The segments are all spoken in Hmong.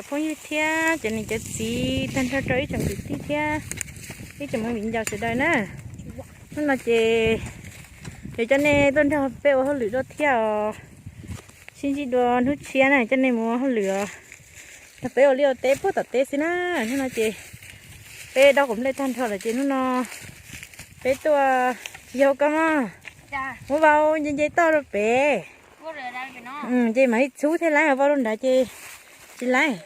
Phooj ywg thiab cov niam cov txiv tag nrho rau ib tsoom kwv tij thiab ib tsoom me viv ncaus sawv daws na. Hnub no ces yuav coj nej tuaj nrog peb ua hauj lwm dua thiab os. Sib ntsib dua hnub tshiab na, coj nej mus ua hauj lwm os. Nrog peb ua liaj ua teb puag tom teb xwb na. Hnub no ces peb dob quav nplej tag nrho lawm ces hnub no peb tuaj tsis yog koj mog. Muab vau nce nce toj rau pem. Ces mam li txhub thiaj laib, vau rau nrad ces tsis laib.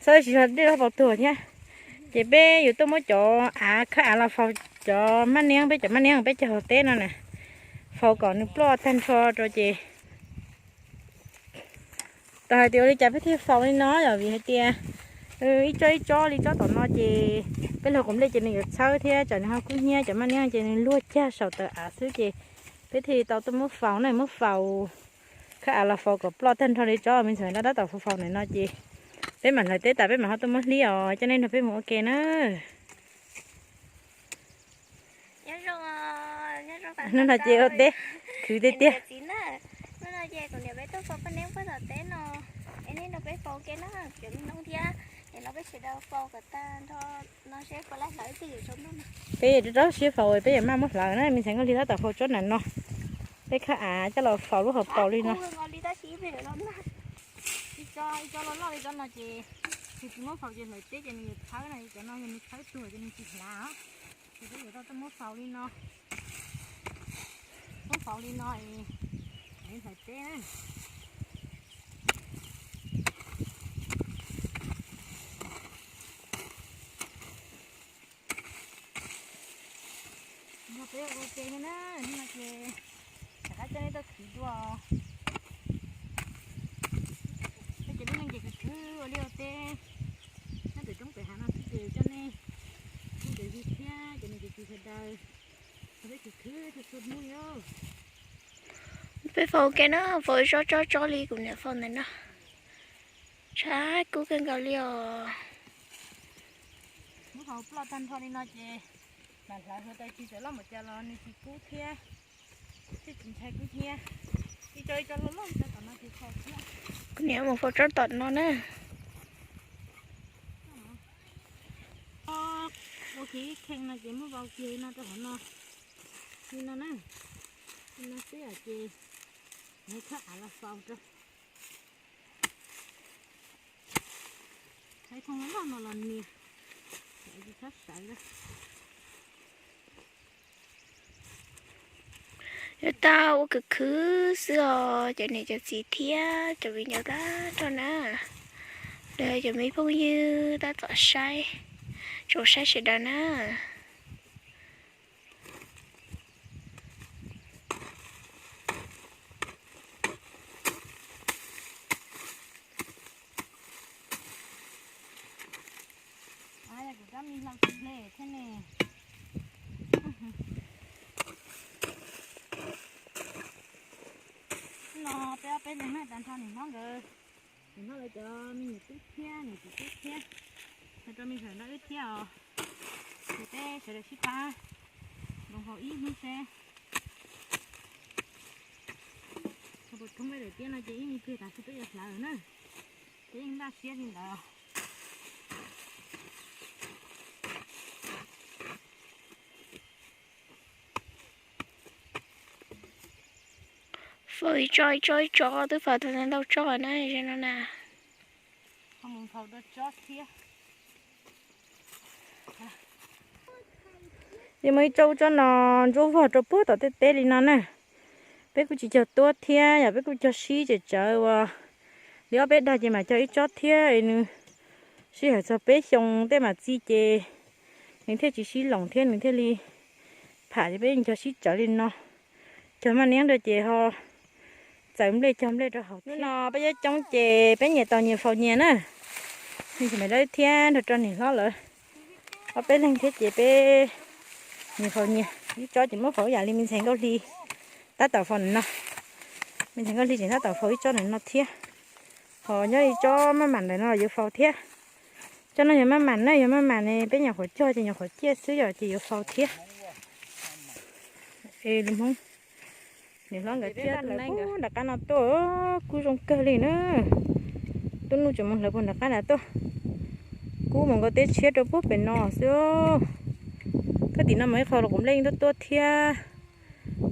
Txhob tsis yog dej loj paus tuag thiab. Ces peb yuav tuaj muab cov av khawb av los faus cov maj niab, peb cov maj niab peb cog hauv teb no na, faus kom nws ploj tag nrho rau ces tau hais tias ua li cas peb thiaj faus li no yom, vim hais tias ib tsob ib tsob li tsob tom no ces peb laug quav nplej ces nws yuav txhawb thiab tsam nws ho kub hnyiab, cov maj niab ces nws luag cag saum taws av xwb ces peb thiaj li tau tuaj muab faus na, muab faus khawb av los faus kom ploj tag nrho li tsob me ntxhais dab tab tom faus faus ntawm no ces peb mam hlawv teb tas peb mam ho tuaj muab hlib os, coj nej nrog peb mus ua ke na. Hnub no ces ua teb khwv tiag tiag. Peb rau rau siab faus peb yuav maj muab hlawv na, me ntxhais Nkauj Hli tab tom faus tsob ntawm no. Peb khawb av coj los faus lub hauv paus li no. Ib tsob loj loj li tsob no ces tsis muab faus ces hlawv teb ces nws yuav txhawb na, cov no yog nws txhawb tuag ces nws tsis hlav os. Ces peb yuav tau tuaj muab faus li no, muab faus li no es hlawv teb na. Nrog peb ua ke thiab na, hnub no ces rov qab coj nej tuaj khwv dua. Peb cov lub neej ces khwv khwv ua liaj ua teb nyob pem roob pem hav no xwb ces coj nej, nej cov yug thiab cov niam cov txiv sawv daws, peb khwv khwv txhua txhua hnub li. Peb faus ua ke na, faus ib tsob tsob tsob li kuv niam faus ntawm no. Tshaib kub kawg nkaus li os. Muab faus ploj tag nrho li no ces mam hlawv hluav taws tsis txawm loj npaum cas los nws tsis kub thiab, thiaj tsis ntshai kub hnyiab. Ib co ib co loj loj li cov tom no ces faus thiab. Kuv niam mus faus tsob tom no na. Ua kiag ib kheej no ces muab vau kiag li no rau hauv no, li no na, li no xwb os ces nws khawb av los faus rau. Thaiv thooj loj no los nias, tsis txhob sawv lawm. Yuav tau ua khwv khwv xwb os cov niam cov txiv thiab cov viv ncaus tag nrho na, los cov me phooj ywg tab tom saib, tsoom saib sawv daws na. Kuv rab me hlau tsis hle thiab ne. No peb ob peb leeg na, tag nrho niam hlob nkawd, niam hlob lawv cov me nyuam tub thiab niam txiv tub thiab, nrog rau me ntxhais nrog wb thiab os. Ces peb sawv daws sib pab nploos faus ib hnub seb puas thoob peb daim tiab no ces ib me pliag tas twb yuav hlawv na. Peb yeej npaj siab li ntawd. Faus ib tsob ib tsob ib tsob twb faus tau ntau tsob na, ze no na. Yeej muaj ib tsob ub tsob no ntsuab vog rau puag tom tej teb li no na. Peb kuj tsis cog tuab thiab yom, peb kuj cog sib tsawv tsawv uas li ob peb dag ces mam cog ib tsob thiab es nws sij hawm txog peb xyoo tej mam txi ces nws thiaj tsis sib loos thiab nws thiaj li pham, ces peb yeej cog sib tsawv li no. Cog maj niab rau ces ho txawv nplej cog nplej rau hauv. Hnub no peb coob coob ces peb nyias tau nyias faus nyias na. Me ntxhais Maiv Dawb thiab nrog rau niam hlob lawv ob peb leeg thiab ces peb nyias faus nyias. Ib tsob ces muab faus ib yam li me ntxhais Nkauj Hli tab tom faus ntawm no. Me ntxhais Nkauj Hli tseem tab tom faus ib tsob ntawm no thiab. Ho nyob ib tsob maj mam ntawm no yuav faus thiab. Tsob no yog maj mam na, yog maj mam ne peb nyuam qhuav cog ces nyuam qhuav ciaj xwb yom, ces yuav faus thiab. Es lus Hmoob, niam hlob nkawd thiab tus neeg nram qab no tuaj, kub zoo kawg li na. Tub Nuj tseem mus hlawv puag nram qab nram tuaj. Kub mus nkaus teb tshiab rau puag pem no xwb. Koj tim no mas ib qho los quav nplej tuaj tuaj thiab.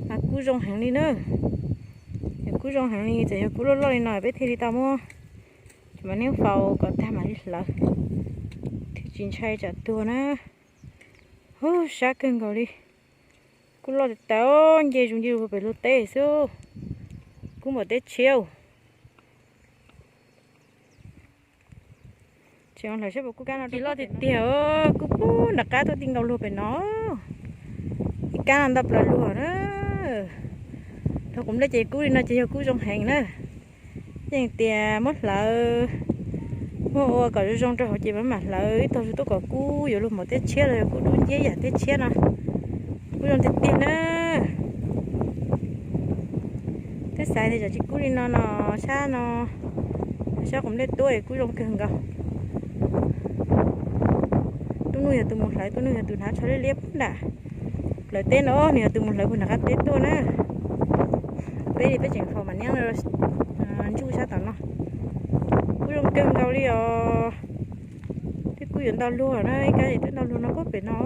Mas kub zoo heev li na. Yog kub zoo heev li, txawm yog kub loj loj li no peb thiaj li tau muab cov mas neeb faus kom tag mam li hlawv, thiaj tsis ntshai tsam tuag na. Hu, sab kawg nkaus li. Kub loj tiag tiag, nce zus nce zus pem luag teb xwb. Kub npaum teb tshiab. Tseem hlawv saib puas kub kab no. Kub loj tiag tiag, kub puag nram qab tuaj ti nkaus luag pem no. Ib kab no ntau plaws luag na. Thaum kuv nplej ces kub li no ces yog kub zoo heev na. Yeej tias muab hlawv, muab ua kom zoo zoo rau hauv ces mam hlawv ib tog zoo tuaj kom kub yuav luag npaum teb tshiab los yog kub dub nciab yam teb tshiab no. Kub zoo tiag tiag na. Twb xav tias tsam tsis kub li no no, sab no, sab quav nplej tuaj es kub zoo kawg nkaus. Tub Nuj yog tus mus hlawv, Tub Nuj yog tus hnav tsho liab liab puag nram plawv teb no, nws yog tus mus hlawv puag nram qab teb tuaj na. Peb li peb tseem faus mas niab ntsuj sab tom no. Kub zoo kawg nkaus li os. Twb kub yuav ntau luag na, ib kab twb ntau luag no puag pem no.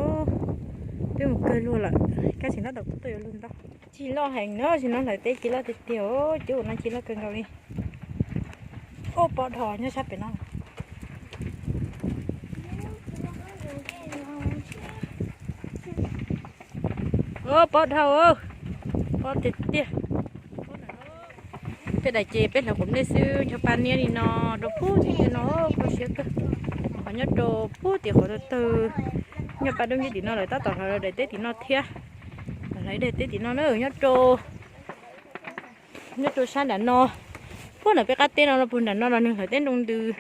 Twb mus kawg luag lawm, ib kab tseem tab tom kub tuaj yuav luag ntau. Ci loj heev na, sim no hlawv teb ci loj tiag tiag, cov no ci loj kawg nkaus li. Ub, pob dhau nyob sab pem no. Ub, pob dhau, pob tiag tiag. Tej daim ces peb hlawv quav nplej xwb, ncho pa niab li no rau puag tim no, kho siab kawg. Qhov nyob rau puag tim qhov tawg tawg, ncho pa dub nciab tim no lawm, tab tom hlawv daim teb tim no thiab. Hlawv daim teb tim no na, nyob rau, nyob rau sab nram no, puag nram peb qab teb no los puag nram no los nws hlawv teb nroo ntws,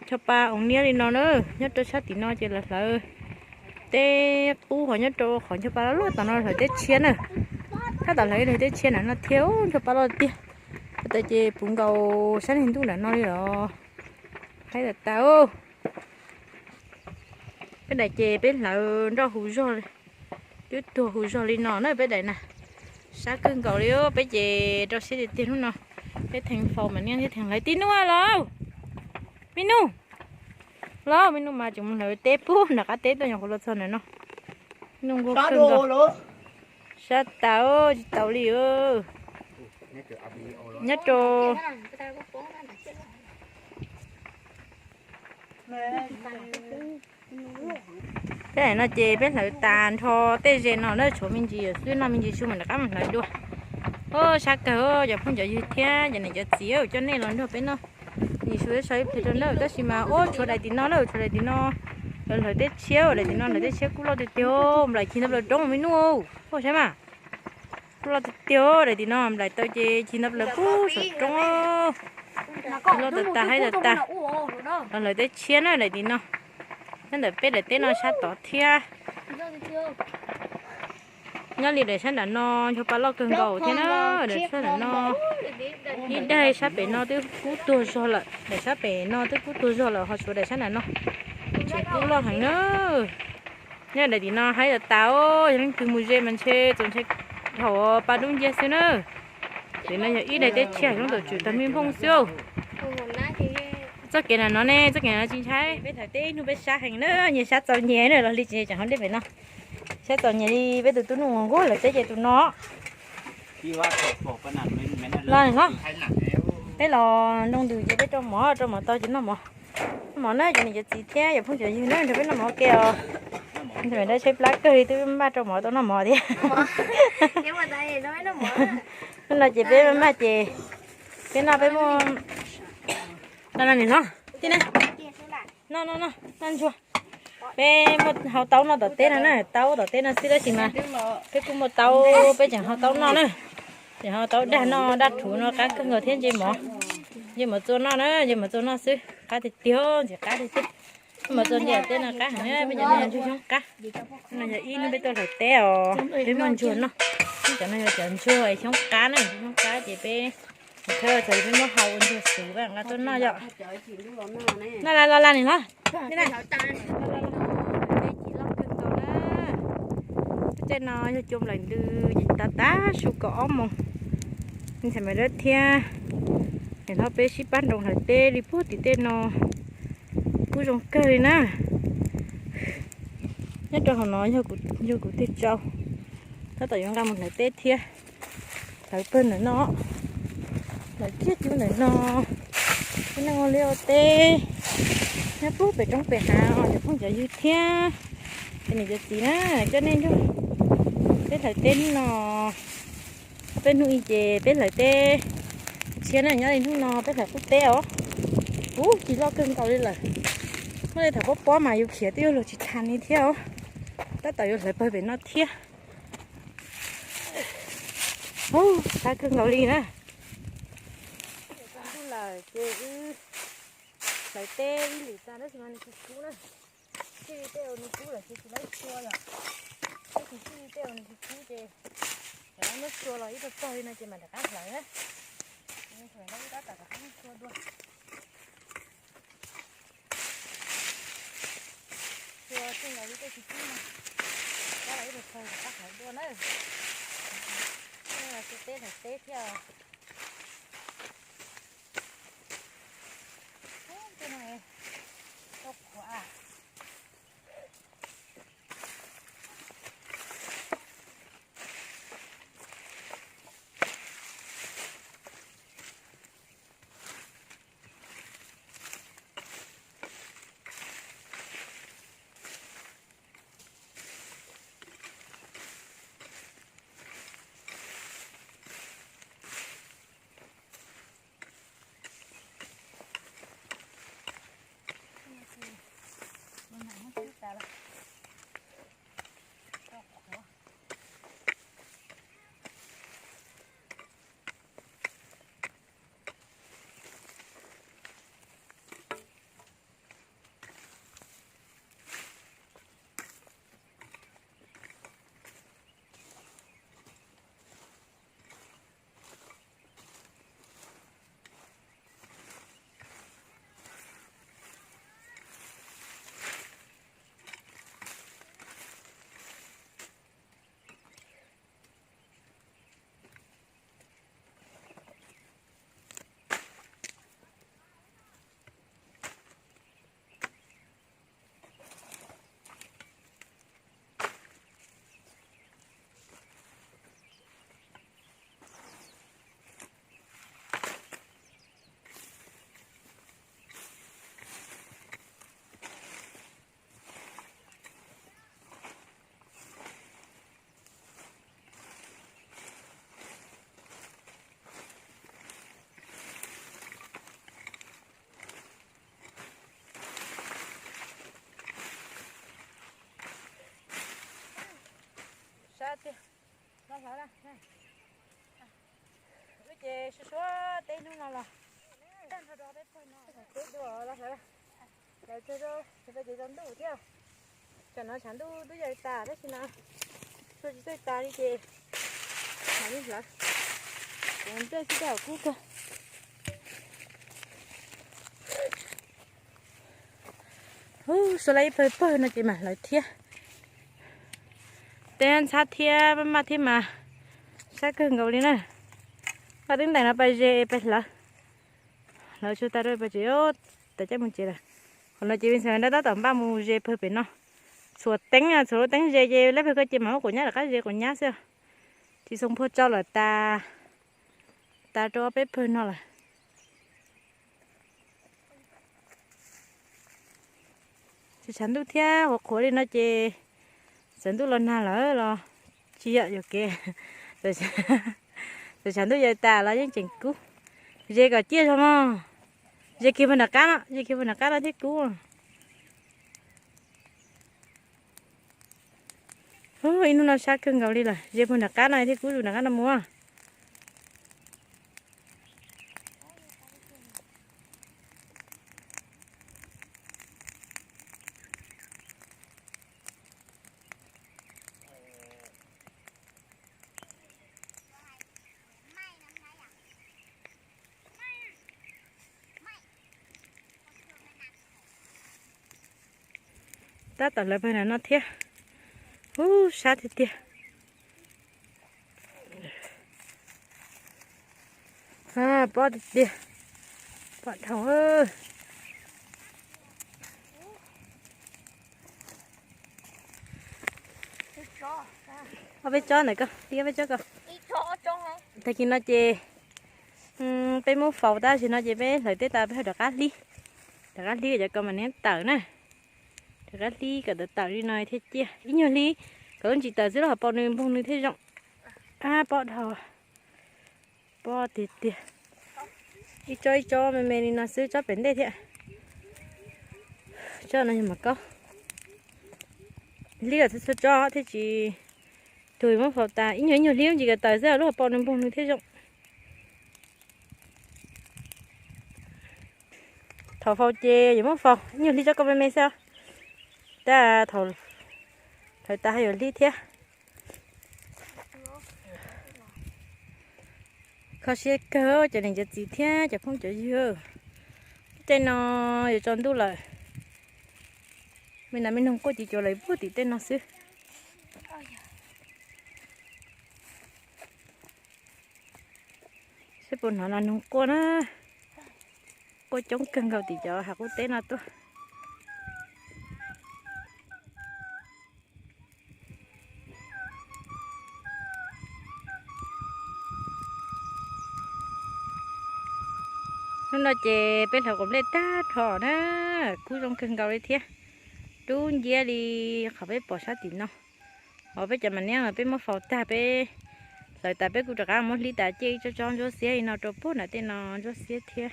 ncho pa oo niab li no na. Nyob rau sab tim no ces lawv hlawv teb qub, qhov nyob rau qhov ncho pa loj loj tom no hlawv teb tshiab na. Tab tom hlawv ib daim teb tshiab nram no thiab, ncho pa loj tiag. Tab tom ces puv nkaus sab niag ntuj nram no li os. Haib tas tas. Peb daim ces peb hlawv nroj hu zog, twb tuag hu zog li no na peb daim na. Sab kawg nkaus li, peb ces rau siab tiag tiag hnub no. Peb theej faus mas niab thiab theej hlawv. Tib Nuj los, Me Nuj, los Me Nuj mas tseem mus hlawv teb puag nram qab teb tuaj nyuam qhuav los txog ntawm no. Nuj nquag kawg nkaus. Sab tas, tsis tau li. Nyob rau Tej no ces peb hlawv tas nrho tej ze no na, tshuav me ntsis xwb, noj me ntsis su mam rov qab mus hlawv dua. Ub, sab kawg, cov phooj cov ywg thiab cov niam cov txiv, coj nej los nrog peb noj. Nim su ib so ib pliag rau na, tab sis mas ub, tshuav daim tim no na, tshuav daim tim no. Lawv hlawv teb tshiab, daim tim no hlawv teb tshiab kub loj tiag tiag, nplaim cig ntau plaws roob me Nuj. Ub, saib mas, kub loj tiag tiag, daim tim no nplaim tau ces cig ntau plaws puag saum roob. Kub loj tas tas, haib tas tas. Lawv hlawv teb tshiab na daim tim no. Nyob ntawm peb daim teb no sab tod thiab. Nyob li daim sab nram no ncho pa loj kawg nkaus thiab na, daim sab nram no. Ib daim sab pem no twb kub tuag zog lawm, daim sab pem no twb kub tuag zog lawm, ho tshuav daim sab nram no tseem kub loj heev na. Nyob daim tim no haib tas tas, yog leej twg mus ze mas ntshe txaus ntshai, thaum pa dub nciab xwb na. Tim no yog ib daim teb tshiab, xyoob tau tsum tag me nphooj xwb. Txoj kev nram no ne, txoj kev nram no tsis ntshai, peb thaum teb ib hnub peb sab heev na, nyias sab txaus nyias na, los li tsis tseem hauv dej pem no. Sab txaus nyias li peb tus tub Nuj nquag hlawv teb ces tus no. Los no, peb los nroo ntws ces peb rau mov, rau mov tau ces noj mov. Noj mov na cov niam cov txiv thiab cov phooj cov ywg na, nrog peb noj mov ua ke os. Nrog dab tsheb plab kawg li twb npaj rau mov tau noj mov thiab. Hnub no ces peb maj ces peb noj peb muaj, no no nim no, tij ne, noj noj noj noj ntsuag. Peb muaj hau taub noj tom teb no na, taub tom teb no xwb tab sis mas peb kuj muaj taub, peb tseem hau taub noj na. Tseem hau taub dag noj, daj rhuv no qab kawg nkaus thiab, ntsej mov, ntsej mov txua noj na, ntsej mov txua noj xwb qab tiag tiag, ntxim qab tiag tiag. Ntsej mov txua ntsej teb no qab heev, peb cov no yog ntsuag xyoob qab. No yog ib hnub peb tuaj hlawv teb os, peb muaj ntsuag noj. Cov no yog cov ntsuag xyoob qab na, xyoob qab ces peb thawj txog peb muab hau ua ntsuag xuv nqa tuaj noj yom. Noj la los la nim no. Peb ci loj kawg nkaus na. Tej no yog cua nplaim ntws, tas tas su kaum ob moos, ntxhais Maiv Dawb thiab Nim no peb sib pab nroo hlawv teb li puag tim tej no, kuj zoo kawg li na. Nyob rau hauv no yog kuv teg tsau, tab tom yuav nqa mus hlawv teb thiab. Hlawv pawg ntawm no, hlawv kiag cub ntawm no. Peb neeg ua liaj ua teb nyob puag pem roob pem hav os cov phooj cov ywg thiab cov niam cov txiv na, coj nej nrog peb hlawv teb hnub no. Peb hnub ib ces peb hlawv teb tshiab na, nyob li hnub no peb hlawv qub teb os. Ub, ci loj kawg nkaus li lawm. Muaj li thaum pob pob mas yus khiav twb yuav luag tsis tas li thiab os. Tab tom yuav hlawv pawg pem no thiab. Ub, txhab kawg nkaus li na. Tsaus ntuj lawm ces wb hlawv teb ib lwm tas tab sis mas nws tsis kub na. Txij li tej uas nws kub lawm ces tsis laib xyua yom. Tab sis txij li tej uas nws tsis kub ces lawv muab xyua los ib tog tog li no ces mam rov qab hlawv na. Tab tom rov qab muab xyua dua. Xyua txij nkaus li tej tsis kub no, rov qab los ib tog tog rov qab hlawv dua na. Xyua teb hlawv teb thiab. Tej no tau qhuav. Sab tiag, los hlawv na. Wb ces suav suav teb hnub no los, teb dua los hlawv. Hlawv tag rau, hlawv tag ces tsaus ntuj thiab. Tsam no tshav ntuj twb yaws tas tab sis no tshuav tsis txawj tas li ces mam li hlawv. Kuv nplej xwb tej zaum kub kawg. Hu, suav lawm ib pawg pawg no ces mam hlawv thiab. Teb ntxhab thiab maj maj thiab mas sab kawg nkaus li na. Npaj teeb ntais no pais ze pais hlawv. Hlawv tshuav tas rau pais tsev, tas coj mus tsev lawm. Qhov no ces me ntxhais Nrab tab tom npaj mus ze pawg pem no. Txhuam teeb, txhuam lub teeb ze ces lawv pawg ko ces mam muab quav nyab rov qab ze quav nyab xwb. Tsis xoo phua tsau lawm tas, tas rau ob peb pawg no lawm. Tsis tshav ntuj thiab qhuav qhuav li no ces txawm ntuj los nag lawm los tsis yam yuam kev. Txawm tshav ntuj yaws tas los yeej tseem kub. Ze kom ciaj zog mog. Ze kiag puag nram qab no, ze kiag puag nram qab no thiab kub. Ib hnub no sab kawg nkaus li lawm, ze puag nram qab no thiab kub zus nram qab no mus. Tab tom lawv pawg nram no thiab. Ub, sab tiag tiag. Pob tiag tiag. Pom dhau. Ob peb tsob ntawm ko, ib ob peb tsob ko. Tag kis no ces peb muab faus tag sim no ces peb hlawv teb tas peb ho rov qab hlib. Rov qab hlib kom cov ko mas niab tawm na. Rov qab hlib kom tawm tawm li no thiaj ciaj. Ib nyuag hlib kom lub ntsis tawm xwb lub hauv paus nws npoog nws thiaj zoo. Ab, pob dhau. Pob tiag tiag. Ib tsob ib tsob me me li no xwb, tsob pem ntej thiab. Tsob no yog mas kaub. Hlib kom txhua txhua tsob thiaj tsis tuag, muab faus tas ib nyuag ib nyuag hlib lub ntsis kom tawm xwb lub hauv paus nws npoog nws thiaj zoo. Thaum faus ces yuav muab faus ib nyuag hlib tsob ko me me xwb. Tab thaum hlawv tas ho yuav hlib thiab. Kho siab kawg cov niam cov txiv thiab cov phooj cov ywg. Tej no yuav tsaus ntuj lawm. Me nas me noog quaj ci cuav lawm puag tim tej no xwb. Seb puas hnov nas noog quaj na. Quaj coob kawg nkaus tim cov hav qub teb no tuaj. Hnub no ces peb hlawv quav nplej tag nrho na, kub zoo kawg nkaus li thiab. Dub nciab li qhov peb pom sab tim no. Hos peb cov mas niab peb muab faus tag peb hlawv tas peb kuj rov qab muab hlib tas ciaj ib tsob tsob ntsuab xiab li no rau puag nram tej no ntsuab xiab thiab.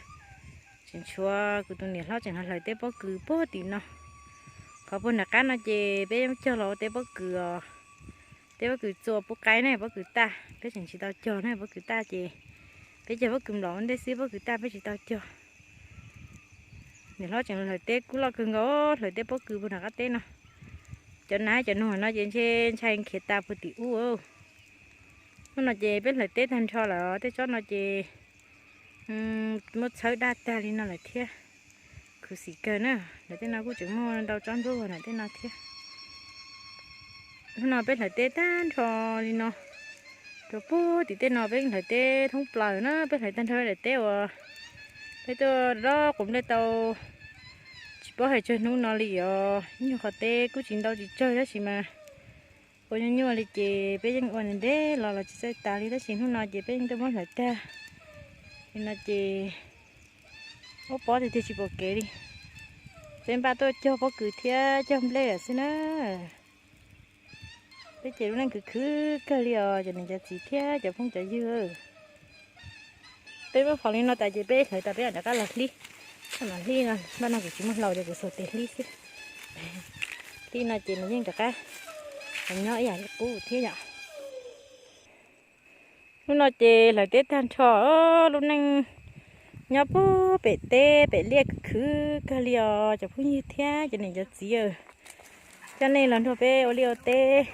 Tseem tshuav kuv tus niam hlob tseem los hlawv tej pob kws puag tim no. Qhov puag nram qab no ces peb cog los ua tej pob kws os. Tej pob kws txua pub qaib ne, pob kws taj peb tseem tsis tau cog ne, pob kws taj ces peb cog pob kws nplaum ua ntej xwb, pob kws taj peb tsis tau cog. Niam hlob tseem hlawv teb kub loj kawg nkaus, hlawv tej pob kws puag nram qab teb no. Cov nas cov noog no ces ntshe ntshai khiav tas puag tim ub. Hnub no ces peb hlawv teb tag nrho lawm, tej tsob no ces muab txhawb daj tag li no lawm thiab. Khuv xim kawg na, lawv tej no kuj tseem muaj ntau tsob ntsuab vog na tej no thiab. Hnub no peb hlawv teb tag nrho li no, rau puag tim tej no peb hlawv teb thoob plaws na, peb hlawv tag nrho daim teb uas peb tuaj dob quav nplej tau tsis paub hais tsawg hnub no li os. Nyuag qhov teb kuj tsis ntau tsis tsawg tab sis mas ua nyuaj nyuaj li ces peb yeej ua ntev ntev los los tsis txawj tas li tab sis hnub no ces peb yeej tuaj muab hlawv tag li no ces ua pob tiag tiag tsis pom kev li. Peb npaj tuaj cog pob kws thiab cog nplej lawm xwb na. Peb ces lub neej khwv khwv kawg li os cov niam cov txiv thiab cov phooj cov ywg. Peb muab faus li no tas ces peb hlawv tas peb mam rov qab los hlib. Hlib no npaj no kuv tsis muaj hlau ces kuv xuas tes hlib xwb. Hlib no ces nws yeej rov qab los nyob ib yam li qub thiab yom. Hnub no ces hlawv teb tag nrho, lub neej nyob puag pem teb pem liaj khwv khwv kawg li os cov phooj ywg thiab cov niam cov txiv. Coj nej los nrog peb ua liaj ua teb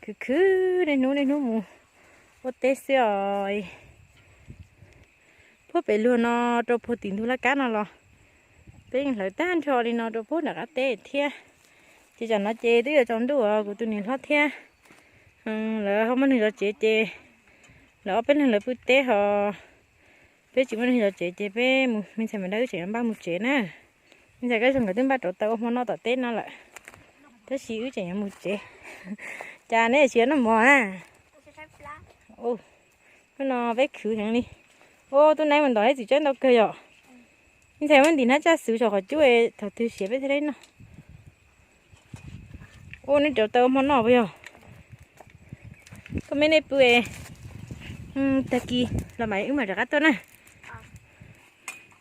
khwv khwv niaj hnub niaj hnub mus ua teb xwb os. Puag pem luag no rau puag tim ntug laj kab no los peb yeej hlawv tag nrho li no rau puag nram qab teb thiab. Ces tsam no ces twb yuav tsaus ntuj os, kuv tus niam hlob thiab lawv ho muaj neeg zov tsev ces lawv ob peb leeg lawv pw teb ho peb tsis muaj neeg zov tsev ces peb mus, me ntxhais Maiv Dawb wb tseem yuav npaj mus tsev na. Me ntxhais Kab Zoo nkawd twb npaj rauv taws ua hmo noj tom teb no lawm, tab sis wb tseem yuav mus tsev. Cas neb tsis yuav noj mov na? Hnub no peb khwv heev li. Ua tub naib mus ntov neb txiv tsawb ntau kawg yom. Me ntxhais muab ntim hnab tsaj xwv saum qhov cub thaum twg siav peb thiaj li noj. Ua neb rauv taws ua hmo noj puas yog? Koj me nej pw, tag kis los mas wb mam rov qab tuaj na.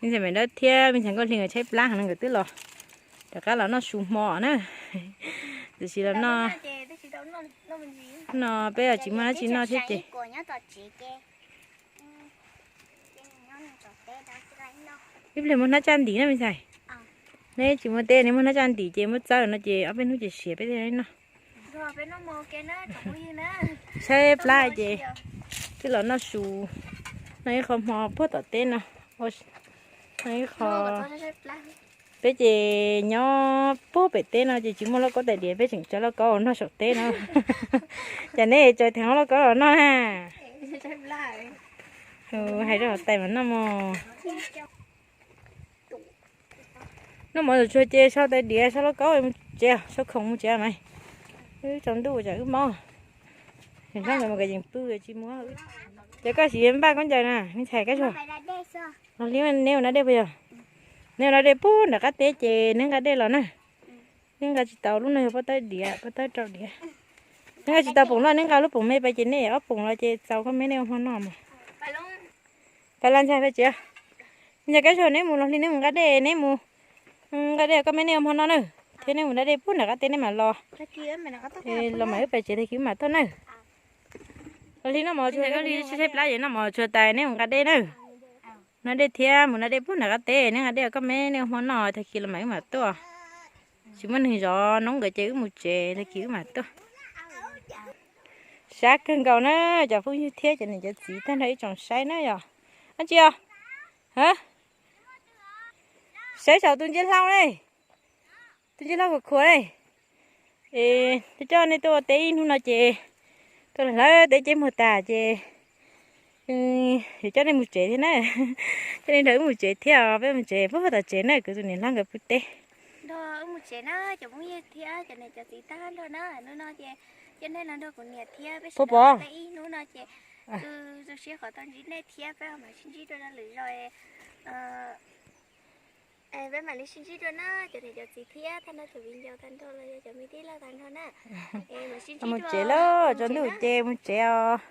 Me ntxhais Maiv Dawb thiab me ntxhais Nkauj Hli nkawd tshaib plab heev no nkawd twb los rov qab los noj su hmo na. Tiam sis los noj no peb los tsis muaj dab tsi noj thiab ces ib pliag muab hnab tsaj ntim na me ntxhais. Neb tsis muaj teb, neb muab hnab tsaj ntim ces muab txawb no ces ob peb hnub ces siav peb thiaj li noj. Tshaib plab ces twb los noj su, noj ib qho hmo puag tom teb no, noj ib qho. Peb ces nyob puag pem teb no ces tsis muaj lauj kaub tais diav, peb tseem tso lauj kaub los noj saum teb no. Cas neb tso theem lauj kaub los noj na? Hais rau hauv tais mas noj mog. Noj mov tsuag ces sau tais diav, sau lauj kaub mus tsev, sau khoom mus tsev mas. Wb tsaus ntuj tsam wb mob. Nyob ntawd mus kom yeej pw tsis mus. Ces koj sim npaj koj ncauj na, me ntxhais Kab Suag. Los li neb ua nab dej puas yog? Neb ua nab dej puag nram qab teb ces neb nqa dej los na. Neb nqa tsis tau, lub no yog pob tawb diav, pob tawb rau diav. Neb nqa tsis tau poom loj, neb nqa lub poom me pais ces neb ob poom los ces txaus koj me neb ua hmo noj mas. Pais la ntxhais pais tsev. Ntxhais Kab Suag, neb mus los li neb mus nqa dej, neb mus nqa dej koj me neb ua hmo noj na. Thiab neb mus nqa dej puag nram qab teb neb mam los. Los mas wb pais tsev tag kis wb mam tuaj na. Los li noj mov tsuag, saib plab es noj mov tsuag tas neb mus nqa dej na. Noj dej thiab mus nqa dej puag nram qab teb, neb nqa dej koj me neb ua hmo noj, tag kis los mas wb mam tuaj. Tsis muaj neeg zov noob nkawd ces wb mus tsev, tag kis wb mam tuaj. Sab kawg nkaus na, cov phooj ywg thiab cov niam cov txiv tag nrho ib tsoom saib na yom. Dab tsi os? Saib saum tus ntsej hlau ne, tus ntsej hlau khuav khuav ne. Es coj nej tuaj ua teb ib hnub no ces tuaj hlawv teb ceb muag tas ces yuav coj nej mus tsev thiab na. Coj nej nrog wb mus tsev thiab, peb mus tsev puag tom tsev na, kuv tus niam hlob nkawd pw teb. Nrog wb mus tsev na cov phooj ywg thiab cov niam cov txiv tag nrho na, hnub no ces coj nej los nrog kuv niam thiab peb sawv daws ua teb ib hnub no ces kuv zoo siab qhov tau ntsib nej thiab peb mam sib ntsib dua lwm zaus. Peb mam li sib ntsib dua na cov niam cov txiv thiab tag nrho cov viv ncaus tag nrho los yog cov me tij laug tag nrho na. Mus tsev lauj, tsaus ntuj ces mus tsev os.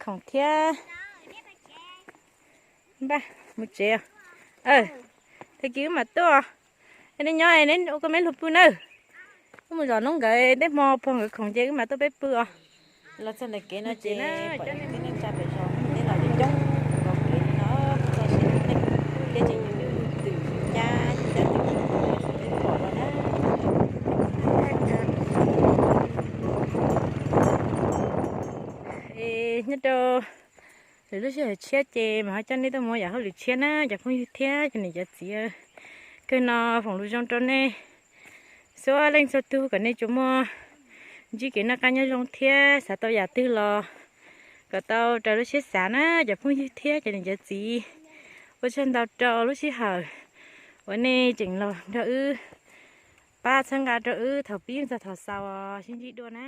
Khoom thiab. Npaj mus tsev. Tag kis wb mam tuaj. Nej nyob neb ua koj me luag pw nawb. Wb mus zov noob nkawd, tej hmo pog nkawd khoom ces wb mam tuaj peb pw os. Los txog ntawm kev no ces pom ib tug neej tsa pem zos mus teb los coob coob nkaus kev no, txog seb tej teb tseem twm cab cab twm peb pom los na. Es nyob rau lwm lub sij hawm tshiab ces mam ho coj nej tuaj mus yam hauj lwm tshiab na cov phooj ywg thiab cov niam cov txiv. Kawg no foom lus zoo rau nej txhua leej txhua tug kom nej tsuas muaj ntsib kev noj qab nyob zoo thiab xav tau yam twg los kom tau raws lub siab xav na cov phooj ywg thiab cov niam cov txiv. Ua tsaug ntau rau lub sij hawm uas nej tseem los nrog wb pab txhawb nqa rau wb thaum pib txog thaum xaus, sib ntsib dua na.